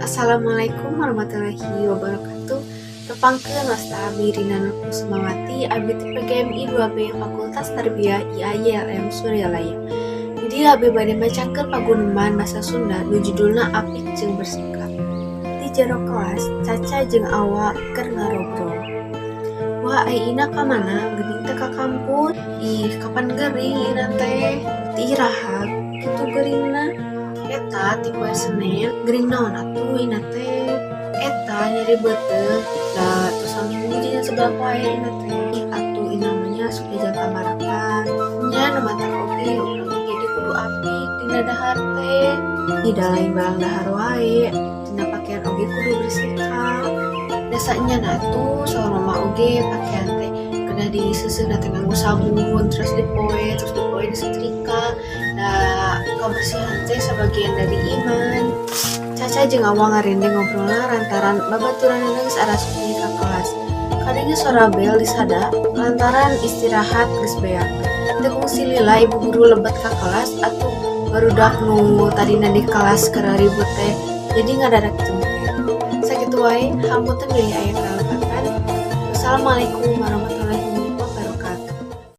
Assalamualaikum warahmatullahi wabarakatuh. Tepangkeun, wasta abdi Rina Nur Kusumawati, abdi ti PGMI 2B Fakultas Tarbiyah IAILM Suryalaya. Di dieu abdi bade macakeun paguneman basa Sunda nu judulna Apik jeung Bersikap. Di jero kelas, Caca jeung Awa keur ngarobrol. "Wah, ai Ina ka mana? Geuning teu ka kampus?" "Ih, kapan gering Ina teh?" "Ti iraha kitu geringna?" "Eta ti poe Senen." "Gering naon atuh Ina teh?" "Eta, nyeri beuteung." "Da tos saminggu jajan seblak wae Ina teh." "Ih, atuh Ina mah nya sok jajan tambarakan." "Nya, nu matak oge urang teh jadi kudu apik dina dahar teh. Ih, da lain barang dahar wae, dina pakean oge kudu bersikap. Da saenyana atuh, saur Mama oge pakean teh kedah diseuseuna teh nganggo sabun, terus dipoe disetrika. Da kabersihan teh sabagian dari iman." Caca jeung Awa ngarendeng ngobrolna lantaran babaturanna geus arasup deui ka kelas. Kadenge sora bel disada lantaran istirahat geus beak. Teu kungsi lila ibu guru lebet ka kelas, atuh barudak nu tadina di kelas keur ribut teh jadi ngadadak cempe. Sakitu wae, hapunten bilih aya kalepatan. Wassalamualaikum warahmatullahi.